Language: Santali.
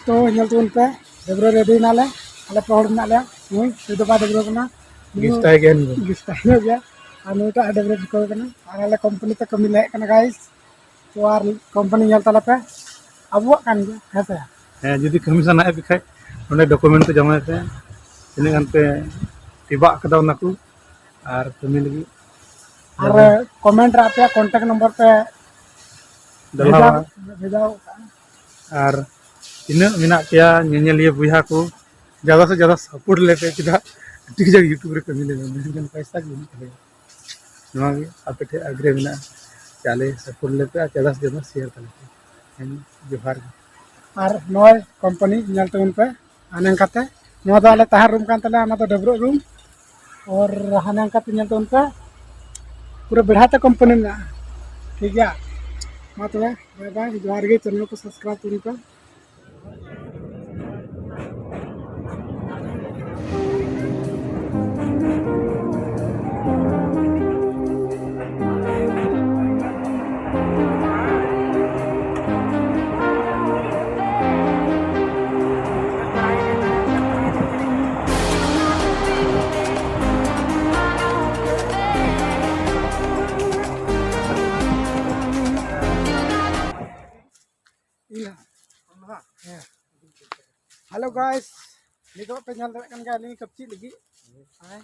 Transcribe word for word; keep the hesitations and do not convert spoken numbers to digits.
ᱛᱚ ᱧᱮᱞ ᱛᱟᱵᱚᱱ ᱯᱮ, ᱰᱟᱹᱵᱽᱨᱟᱹ ᱨᱮᱰᱤ ᱱᱟᱞᱮ, ᱟᱞᱮ ᱯᱮ ᱦᱚᱲ ᱢᱮᱱᱟᱜ ᱞᱮᱭᱟ᱾ ᱱᱩᱭ ᱥᱤᱫᱩ ᱵᱟ ᱰᱟᱹᱵᱽᱨᱟᱹ ᱠᱟᱱᱟ, ᱱᱩᱭ ᱜᱤᱥᱴᱟᱭ ᱜᱮ ᱦᱮᱱ ᱜᱮ᱾ ᱜᱤᱥᱴᱟᱭ ᱧᱚᱜ ᱜᱮᱭᱟ, ᱟᱨ ᱱᱩᱭᱴᱟᱜ ᱰᱟᱹᱵᱽᱨᱟᱹ ᱴᱷᱤᱠᱟᱹᱣ ᱠᱟᱱᱟ, ᱟᱨ ᱟᱞᱮ ᱠᱳᱢᱯᱟᱱᱤ ᱛᱮ ᱠᱟᱹᱢᱤ ᱞᱮ ᱦᱮᱡ ᱠᱟᱱᱟ ᱜᱟᱭᱤᱥ᱾ ᱛᱚ ᱟᱨ ᱠᱳᱢᱯᱟᱱᱤ ᱧᱮᱞ ᱛᱟᱞᱮ ᱯᱮ, ᱟᱵᱚᱣᱟᱜ ᱠᱟᱱ ᱜᱮᱭᱟ, ᱦᱮᱸ ᱥᱮ? ᱦᱮᱸ, ᱡᱩᱫᱤ ᱠᱟᱹᱢᱤ ᱥᱟᱱᱟᱭᱮᱫ ᱯᱮ ᱠᱷᱟᱡ ᱱᱚᱰᱮ ᱰᱚᱠᱩᱢᱮᱱᱴ ᱠᱚ ᱡᱚᱢᱟᱭ ᱯᱮ, ᱛᱤᱱᱟᱹᱜ ᱜᱟᱱ ᱯᱮ ᱛᱤᱵᱟᱜ ᱠᱟᱫᱟ ᱚᱱᱟ ᱠᱚ, ᱟᱨ ᱠᱟᱹᱢᱤ ᱞᱟᱹᱜᱤᱫ ᱟᱨ ᱠᱚᱢᱮᱱᱴ ᱨᱮ ᱟᱯᱮᱭᱟᱜ ᱠᱚᱱᱴᱟᱠᱴ ᱱᱚᱢᱵᱚᱨ ᱯᱮ ᱰᱟᱞᱟᱣᱟ᱾ ᱵᱷᱮᱡᱟ, ᱵᱷᱮᱡᱟ ᱠᱟᱜᱼᱟ᱾ ᱟᱨ ᱛᱤᱱᱟᱹᱜ ᱢᱮᱱᱟᱜ ᱯᱮᱭᱟ ᱧᱮᱧᱮᱞᱤᱭᱟᱹ ᱵᱚᱭᱦᱟ ᱠᱚ, ᱡᱟᱫᱟ ᱥᱮ ᱡᱟᱫᱟ ᱥᱟᱯᱳᱨᱴ ᱞᱮᱯᱮ, ᱪᱮᱫᱟᱜ ᱟᱹᱰᱤ ᱠᱟᱡᱟᱠ ᱭᱩᱴᱩᱵᱽ ᱨᱮ ᱠᱟᱹᱢᱤ ᱞᱮ ᱧᱟᱢᱟ, ᱢᱮᱱᱠᱷᱟᱱ ᱯᱚᱭᱥᱟ ᱜᱮ ᱵᱟᱹᱱᱩᱜ ᱛᱟᱞᱮᱭᱟ᱾ ᱱᱚᱣᱟ ᱜᱮ ᱟᱯᱮ ᱴᱷᱮᱱ ᱟᱜᱽᱨᱚᱦ ᱢᱮᱱᱟᱜᱼᱟ, ᱪᱟᱞᱮ ᱥᱟᱯᱳᱨᱴ ᱞᱮᱯᱮ ᱟᱨ ᱡᱟᱫᱟ ᱥᱮ ᱡᱟᱫᱟ ᱥᱮᱭᱟᱨ ᱛᱟᱞᱮ ᱯᱮ᱾ ᱦᱮᱸ, ᱡᱚᱦᱟᱨ ᱜᱮ᱾ ᱟᱨ ᱱᱚᱜᱼᱚᱭ ᱠᱳᱢᱯᱟᱱᱤ ᱧᱮᱞ ᱛᱟᱵᱚᱱ ᱯᱮ, ᱟᱨ ᱱᱚᱝᱠᱟᱛᱮ ᱱᱚᱣᱟ ᱫᱚ ᱟᱞᱮ ᱛᱟᱦᱮᱱ ᱨᱩᱢ ᱠᱟᱱ ᱛᱟᱞᱮᱭᱟ, ᱚᱱᱟ ᱫᱚ ᱰᱟᱹᱵᱽᱨᱟᱹᱜ ᱨᱩᱢ᱾ ᱟᱨ ᱦᱟᱱᱮ ᱚᱱᱠᱟᱛᱮ ᱧᱮᱞ ᱛᱟᱵᱚᱱ ᱯᱮ, ᱯᱩᱨᱟᱹ ᱵᱮᱲᱦᱟ ᱛᱮ ᱠᱳᱢᱯᱟᱱᱤ ᱢᱮᱱᱟᱜᱼᱟ᱾ ᱴᱷᱤᱠ ᱜᱮᱭᱟ, ᱢᱟ ᱛᱚᱵᱮ ᱵᱟᱭ ᱵᱟᱭ, ᱡᱚᱦᱟᱨ ᱜᱮ, ᱪᱮᱱᱮᱞ ᱠᱚ ᱥᱟᱵᱥᱠᱨᱟᱭᱤᱵ ᱛᱟᱵᱚᱱ ᱯᱮ᱾ ᱦᱮᱞᱳ ᱜᱟᱭᱥ, ᱱᱤᱛᱚᱜ ᱯᱮ ᱧᱮᱞ ᱫᱟᱲᱮᱭᱟᱜ ᱠᱟᱱ ᱜᱮᱭᱟ ᱟᱹᱞᱤᱧ ᱠᱟᱹᱯᱪᱤ ᱞᱟᱹᱜᱤᱫ᱾ ᱦᱮᱸ,